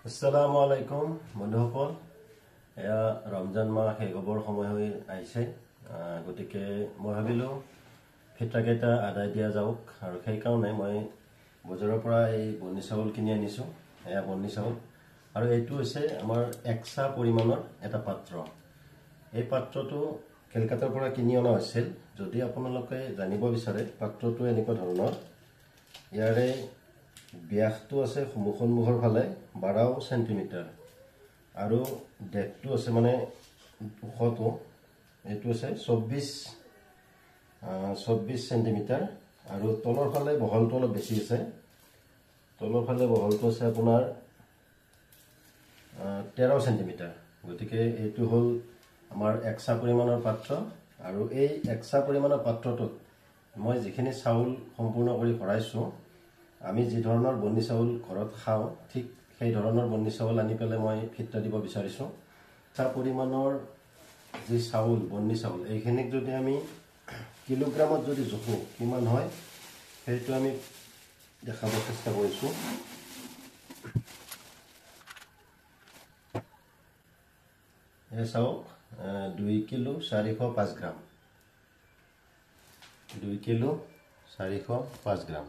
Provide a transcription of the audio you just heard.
আসসালামু আলাইকুম বন্ধুসকল, এয়া ৰমজান মাহ শেষ হ'বৰ সময় হৈ আহিছে। গতিকে মই ভাবিলোঁ ফিটাকেইটা আদায় দিয়া যাওক আৰু সেইকাৰণে মই বজাৰৰ পৰা এই বন্নি চাউল কিনি আনিছোঁ। এয়া বন্নি চাউল আৰু এইটো হৈছে আমাৰ একচা পৰিমাণৰ এটা পাত্ৰ। এই পাত্ৰটো কেলকাতাৰ পৰা কিনি অনা হৈছিল। যদি আপোনালোকে জানিব বিচাৰে, পাত্ৰটো এনেকুৱা ধৰণৰ। ইয়াৰে ব্যাসটো আছে সন্মুখৰ ফালে 12 চেণ্টিমিটাৰ আৰু ডেপটো আছে মানে ওখটো এইটো আছে 24 চেণ্টিমিটাৰ আৰু তলৰ ফালে বহলটো অলপ বেছি আছে। তলৰ ফালে বহলটো আছে আপোনাৰ 13 চেণ্টিমিটাৰ। গতিকে এইটো হ'ল আমাৰ একচা পৰিমাণৰ পাত্ৰ আৰু এই একচা পৰিমাণৰ পাত্ৰটোত মই যিখিনি চাউল সম্পূৰ্ণ কৰি ভৰাইছোঁ, আমি যি ধৰণৰ বন্নি চাউল ঘৰত খাওঁ ঠিক সেই ধৰণৰ বন্নি চাউল আনি পেলাই মই ফিটা দিব বিচাৰিছোঁ। একচা পৰিমাণৰ যি চাউল বন্নি চাউল, এইখিনিক যদি আমি কিলোগ্ৰামত যদি জোখোঁ কিমান হয় সেইটো আমি দেখাব চেষ্টা কৰিছোঁ। এই চাওক, 2 কিলো 405 গ্ৰাম, 2 কিলো 405 গ্ৰাম।